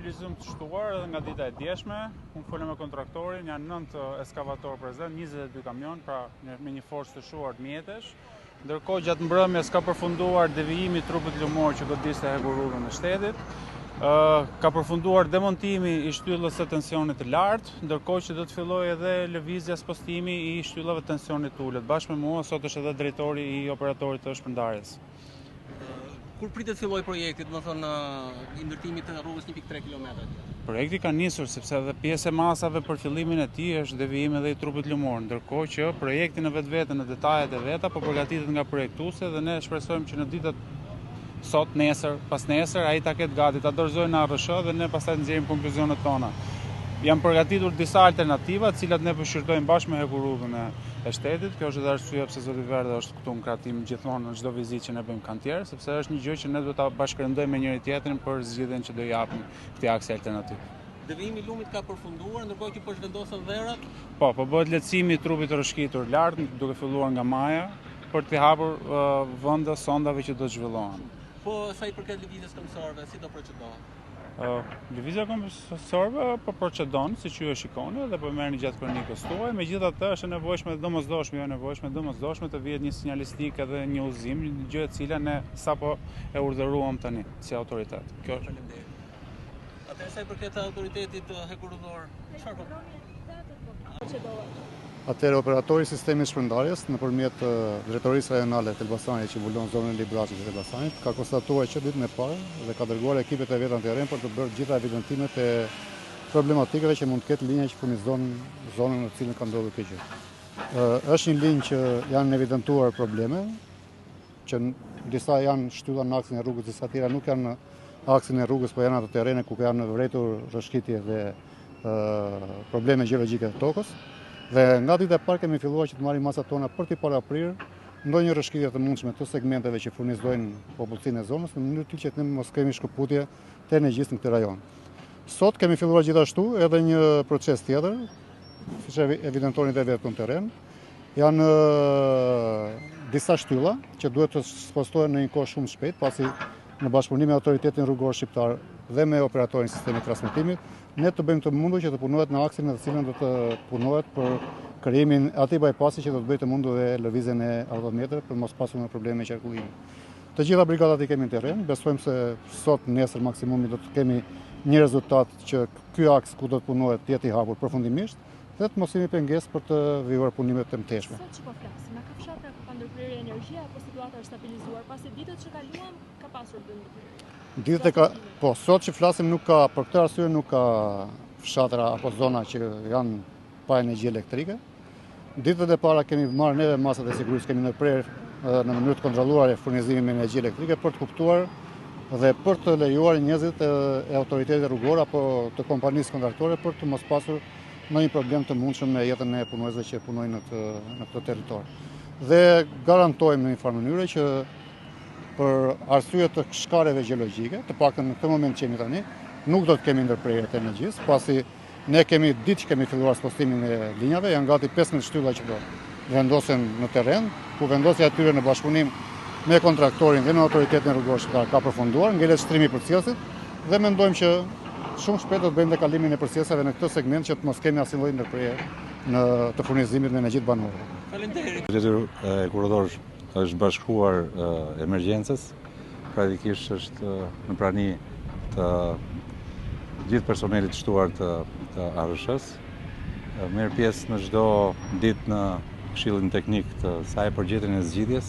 mobilizim të shtuar edhe nga dita e djeshme. Unë fola me kontraktorin, janë 9 eskavatorë prezent, 22 kamion, pra me një forcë të shtuar të mjetesh. Ndërkohë gjatë mbrëmjes ka përfunduar devijimi i trupit lumor që godiste hekurudhën e shtetit. Ka përfunduar demontimi i shtyllës së tensionit të lartë, ndërkohë që do të fillojë edhe lëvizja spostimi i shtyllave të tensionit të ulët. Bashkë me mua sot është edhe drejtori i operatorit të shpërndarjes. Kur pritet të fillojë projekti, domethënë i ndërtimit të rrugës 1.3 km? Projekti ka nisur sepse edhe pjesë e masave për fillimin e tij është devijimi edhe i trupit lumor, ndërkohë që projekti në vetvete në detajet e veta po përgatitet nga projektuesi dhe ne shpresojmë që në ditët sot, nesër, pasnesër ai ta ketë gati, ta dorëzojë në ARRSH dhe ne pastaj të nxjerrim konkluzionet tona. Janë përgatitur disa alternativa, të cilat ne po shqyrtojmë bashkë me hekurudhën e, e shtetit. Kjo është edhe arsyeja pse zoti Verdha është këtu në krah tim gjithmonë në çdo vizitë që ne bëjmë kantier, sepse është një gjë që ne duhet ta bashkërendojmë me njëri tjetrin për zgjidhjen që do japim këtij aksi alternativ. Devijimi i lumit ka përfunduar, ndërkohë që po zhvendosen dherat? Po, po bëhet lehtësimi i trupit të rrëshqitur lart, duke filluar nga maja, për t'i hapur uh, vend sondave që do të zhvillohen. Po, sa i përket lëvizjes këmbësorëve, si do procedohet? Lëvizja e këmbësorëve po procedon, siç ju e shikoni dhe po merrni gjatë kronikës tuaj, megjithatë është e nevojshme dhe domosdoshme, jo e nevojshme, domosdoshme të vihet një sinjalistikë edhe një udhëzim, gjë e cila ne sapo e urdhëruam tani si autoritet. Kjo është. Faleminderit. Atëherë sa i përket autoritetit hekurudhor, çfarë po? Atëherë operatori i sistemit të shpërndarjes nëpërmjet Drejtorisë Rajonale të Elbasanit që mbulon zonën e Librazhdit dhe Elbasanit ka konstatuar që ditën e parë dhe ka dërguar ekipet e veta në terren për të bërë të gjitha evidentimet e problematikave që mund të ketë linja që furnizon zonën në të cilën ka ndodhur kjo gjë. Është një linjë që janë evidentuar probleme, që disa janë shtylla në aksin e rrugës, disa tjera nuk janë në aksin e rrugës, po janë ato terrene ku janë vërejtur rrëshqitje dhe probleme gjeologjike të tokës. Dhe nga dita e parë kemi filluar që të marrim masat tona për t'i paraprirë ndonjë rrëshqitje të mundshme të segmenteve që furnizojnë popullsinë e zonës, në mënyrë të që të mos kemi shkëputje të energjisë në këtë rajon. Sot kemi filluar gjithashtu edhe një proces tjetër, siç e evidentoni dhe vetë në terren, Janë disa shtylla që duhet të spostohen në një kohë shumë të shpejtë, pasi në bashkëpunim me autoritetin rrugor shqiptar dhe me operatorin e sistemit të transmetimit, ne të bëjmë të mundur që të punohet në aksin në të cilën do të punohet për krijimin e atij bypassi që do të bëjë të mundur dhe lëvizjen e automjeteve për mos pasur më probleme me qarkullimin. Të gjitha brigadat i kemi në terren, besojmë se sot, nesër maksimumi do të kemi një rezultat që ky aks ku do të punohet të jetë i hapur përfundimisht dhe të mos jemi pengesë për të vijuar punimet e mëtejshme. Sot që po flasim, a ka fshatra ku ka ndërprerje energjie apo situata është stabilizuar, pasi ditët që kaluam ka pasur dy ndërprerje? Ditët e ka, po sot që flasim nuk ka, për këtë arsye nuk ka fshatra apo zona që janë pa energji elektrike. Ditët e para kemi marrë neve masat e sigurisë, kemi ndërprerë në mënyrë të kontrolluar furnizimin me energji elektrike për të kuptuar dhe për të lejuar njerëzit e autoritetit rrugor apo të kompanisë kontraktore për të mos pasur ndonjë problem të mundshëm me jetën e punonjësve që punojnë në këtë në këtë territor. Dhe garantojmë në një farë mënyre që për arsye të shkareve gjeologjike, të paktën në këtë moment që jemi tani, nuk do të kemi ndërprerje të energjisë, pasi Ne kemi ditë që kemi filluar spostimin e linjave, janë gati 15 shtylla që do vendosen në terren, ku vendosja e tyre në bashkëpunim me kontraktorin dhe me autoritetin rrugor shqiptar ka përfunduar, ngelet shtrimi i përcjellësit dhe mendojmë që shumë shpejt do të bëjmë dhe kalimin e përcjellësave në këtë segment që të mos kemi asnjë lloj ndërprerje në të furnizimit me energji të banorëve. Faleminderit. Autoriteti hekurudhor është bashkuar emergjencës Praktikisht është në prani të gjithë personelit të shtuar të, të ARRSH-së. Merr pjesë në çdo ditë në këshillin teknik të saj për gjetjen e zgjidhjes.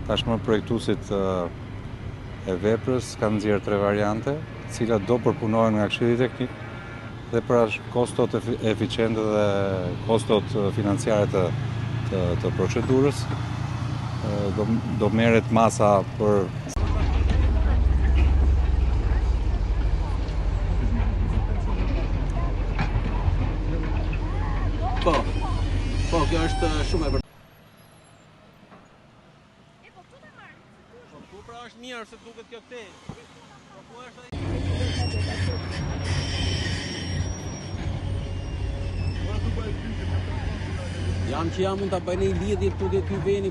Tashmë projektuesit e veprës kanë nxjerrë tre variante, të cilat do përpunohen nga këshilli teknik dhe për kostot eficiente dhe kostot financiare të, të, të procedurës, do, do merret masa për Po, po, kjo është shumë e vërtetë. Po ku pra është mirë se duket kjo këtej. Po ku është ai? Jam që jam mund ta bëjnë një lidhje këtu ke ky veni ku.